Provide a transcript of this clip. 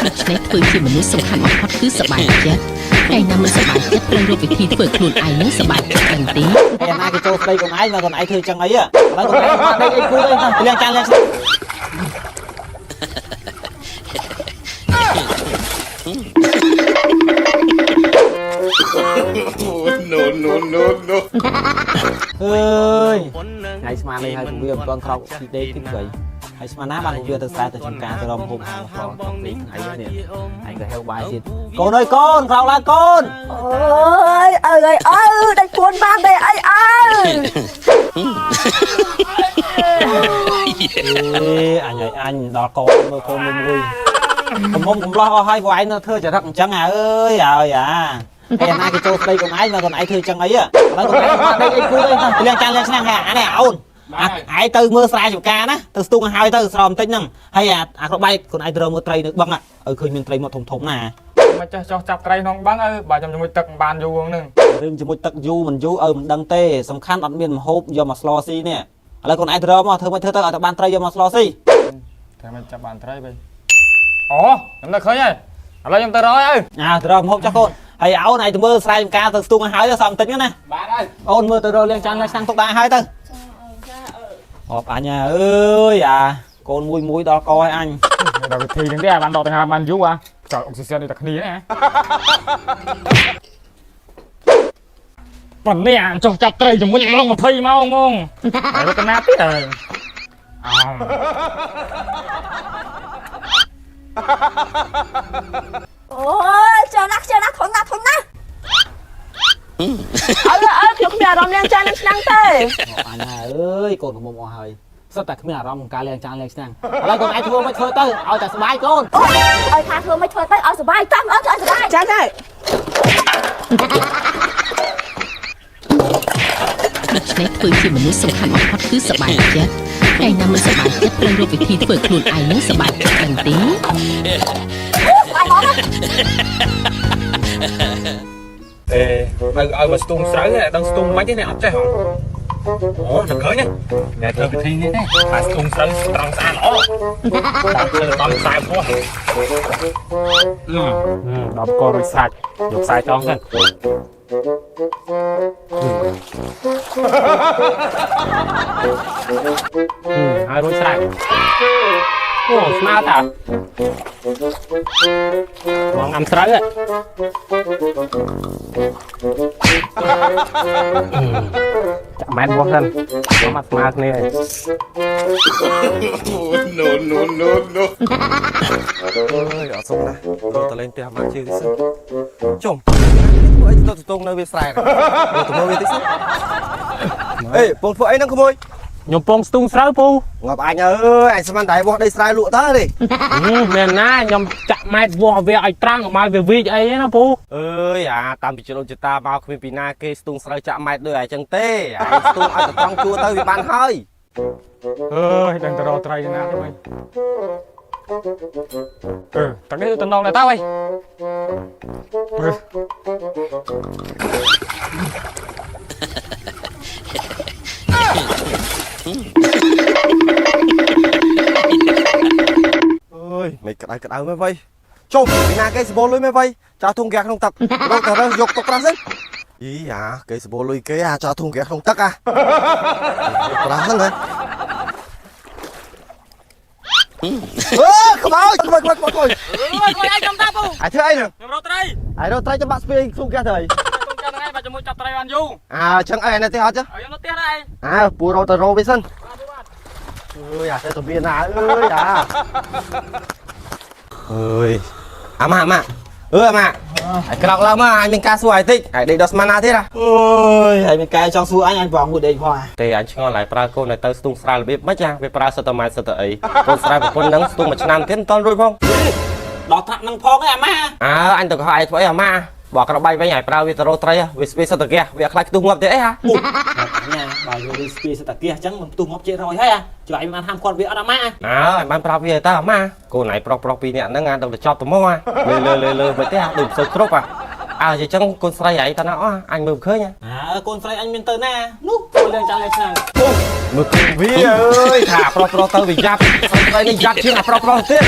ដូច្នេះធ្វើជាមនុស្សសំខាន់បំផុតគឺសប្បាយចិត្តថ្ងៃណាមិនសប្បាយចិត្តត្រូវរកវិធីធ្វើខ្លួនឯងនឹងសប្បាយចិត្តទាំងទី ឯណាគេចូលស្ដីខ្លួនឯងមកខ្លួនឯងធ្វើចឹងអីឥឡូវខ្លួនឯងមកដេកអីគូទៅទៅលាងចានលាងឆ្នាំ អើយថ្ងៃស្មាននេះហើយពវាមិនទាន់ក្រោកពីដេកទីព្រៃហើយស្មានណាបានពវាទៅស្រែទៅចំការទៅរំហូបហាងផងនេះថ្ងៃនេះឯងក៏ហៅបាយទៀតកូនអើយកូនក្រោកឡើងកូន អូយអើយអើយដេកពួនបានទេអីអើយ អេអញឲ្យអញដល់កូនមើលកូនមួយមួយកំមុំកំឡោះអស់ហើយព្រោះឯងនៅធ្វើចរិតអញ្ចឹងអើយអើយអាឯណាគេចូលស្ដីខ្លួនឯងមកខ្លួនឯងធ្វើចឹងអីឥឡូវខ្លួនឯងមកដេកអីគូទៅទៅលាងចានលាងឆ្នាំងហ่าអានេះអូនអាឯងទៅមើលស្រែចំការណាទៅស្ទូងឲ្យហើយទៅស្រោមបន្តិចហ្នឹងហើយអាក្របបែកខ្លួនឯងទៅរកមើលត្រីនៅបឹងឲ្យឃើញមានត្រីមកធំធំណា មកចេះចោះចាប់ត្រីក្នុងបឹងអើបើខ្ញុំជាមួយទឹកមិនបានយូរហ្នឹង រឿងជាមួយទឹកយូរមិនយូរឲ្យមិនដឹងទេសំខាន់អត់មានមហូបយកមកស្លស៊ីនេះឥឡូវខ្លួនឯងទៅរកមកធ្វើមិនធ្វើទៅឲ្យតែបានត្រីយកមកស្លស៊ី តែមិនចាប់បានត្រីវិញអូខ្ញុំនៅឃើញហើយឥឡូវខ្ញុំទៅរកអើ អើទៅរកមហូបចុះកូនហើយអូនឯងទៅមើលស្រែចំការទៅស្ទូងឲ្យហើយទៅសំបន្តិចហ្នឹងណា បាទហើយ អូនមើលទៅរកលាងចានលាងឆ្នាំងទុកដាក់ឲ្យហើយទៅអបអញអើយអាកូនមួយមួយដល់កឲ្យអញ ដល់វិធីហ្នឹងទេបានដកដង្ហើមបានយូរអាចោលអុកស៊ីសែនដូចតែគ្នាណាប៉ុន្នេះចុះចាប់ត្រីជាមួយឡង20ម៉ោងហ្មងហើយរត់ណាទៀតហើយអោ អូយខ្ជិលណាស់ខ្ជិលណាស់ធន់ណាស់ធន់ណាស់អើអើខ្ញុំគ្មានអារម្មណ៍លាងចានលាងឆ្នាំងទេ អបអញអើយកូនកំមុំអស់ហើយសុទ្ធតែគ្មានអារម្មណ៍ក្នុងការលាងចានលាងឆ្នាំងឥឡូវកូនឯងធ្វើមិនធ្វើទៅឲ្យតែស្បាយកូន អូយឲ្យថាធ្វើមិនធ្វើទៅឲ្យសុបាយតាមអើឲ្យសុបាយ ចាចា ដូច្នេះធ្វើជាមនុស្សសំខាន់បំផុតគឺសប្បាយចិត្តថ្ងៃណាមិនសប្បាយចិត្តត្រូវរកវិធីធ្វើខ្លួនឯងនឹងសប្បាយចិត្តទាំងទី សុបាយហ្មងណា អេនៅឲ្យមកស្ទូងស្រូវដឹងស្ទូងមិនទេនេះអត់ចេះហងអូតែឃើញណាអ្នកធ្វើពិធីនេះទេតែស្ទូងស្រូវត្រង់ស្អាតល្អដល់ធ្វើដល់ខ្សែពោះ ដល់ករួចសាច់យកខ្សែចងសិនហើយរួចស្រេចអូស្មើតាមកអាំស្រូវចាក់ម៉ែនបោះសិនមកស្មើគ្នាហើយ No, no, no, no. អើយអត់សុំណាទៅតលេងផ្ទះមកជឿតិចសិនចុំធ្វើអីទៅស្ទូងនៅវាស្រែទៅមើលវាតិចសិន អេពងធ្វើអីហ្នឹងក្មួយ ខ្ញុំពងស្ទូងស្រូវពូ ងាប់អញអើយអញស្មានតែបោះដីស្រែលក់តើនេះ មែនណាខ្ញុំចាក់ម៉ែតវាស់វាឲ្យត្រង់កុំឲ្យវាវីកអីណាពូ អើយអាតាមពីជនចតាមកគ្មានពីណាគេស្ទូងស្រូវចាក់ម៉ែតដូចអញ្ចឹងទេអាស្ទូងឲ្យទៅត្រង់ជួទៅវាបានហើយ អើយដឹងទៅរកត្រីណាទៅវិញអឺតនេះតំណងដែរតើអីមើល អើយមិនក្តៅក្តៅមែនវៃចុះពីណាគេសបោលុយមែនវៃចោលធុងហ្គាសក្នុងទឹករកតែរើសយកទុកប្រាស់សិនអីអាគេសបោលុយគេអាចោលធុងហ្គាសក្នុងទឹកអាប្រាស់ហ្នឹងហ៎អើខ្មោចខ្មោចខ្មោចខ្មោច អើយគាត់ឲ្យខ្ញុំតាពូ អាធ្វើអីហ្នឹង ខ្ញុំរកត្រី អាយរកត្រីចាំបាក់ស្ពាយធុងហ្គាសទៅអី ខ្ញុំចាំថ្ងៃបាច់ជាមួយចាប់ត្រីបានយូរ អើចឹងអីនៅទេអត់ចឹង ហើយខ្ញុំនៅផ្ទះដែរ អើពូរកទៅរកវាសិនអើយអាទៅមានណាអើយអា អើយអាម៉ាម៉ាអើអាម៉ាឲ្យក្រោកឡើងមកអញមានការសួរឲ្យតិចឲ្យដេកដល់ស្មានណាទៀតហ៎ អើយហើយមានកាយចង់សួរអញអញបងមួយដេកផងអា ទេអញឆ្ងល់ហើយប្រើកូនឲ្យទៅស្ទូងស្រាលរបៀបម៉េចចាវាប្រើសិតតែម៉ែសិតតែអីកូនស្រាលប្រពន្ធហ្នឹងស្ទូងមួយឆ្នាំទៀតមិនតន់រួចផង ដល់ថ្នាក់នឹងផងឯអាម៉ា អើអញទៅកុហកឯងធ្វើអីអាម៉ាបើក្របាយវិញឲ្យប្រើវាទៅរកត្រីវាស្ពីសិតតែគេវាខ្លាចខ្ទុះងាប់ទៀតអីហ่า អញបើយកវាស្ពីសតាគះអញ្ចឹងមិនផ្ទុះងាប់ជារយហើយអាជួយឯងបានហាមគាត់វាអត់អាម៉ា អើឲ្យបានប្រាប់វាតើអាម៉ាកូនឯងប្រុសប្រុសពីរនាក់ហ្នឹងអាដល់ទៅចប់ទៅមកអាលើលើលើលើមិនទេអាដូចមិនសូវគ្រប់អាអើអញ្ចឹងកូនស្រីឯងតើណាអស់អញមើលមិនឃើញ អើកូនស្រីអញមានទៅណានោះកូនលាងចានលាងឆ្នាំង មើលឃើញវាអើយថាប្រុសប្រុសទៅវាយ៉ាប់ស្រីនេះយ៉ាប់ជាងអាប្រុសប្រុសទៀត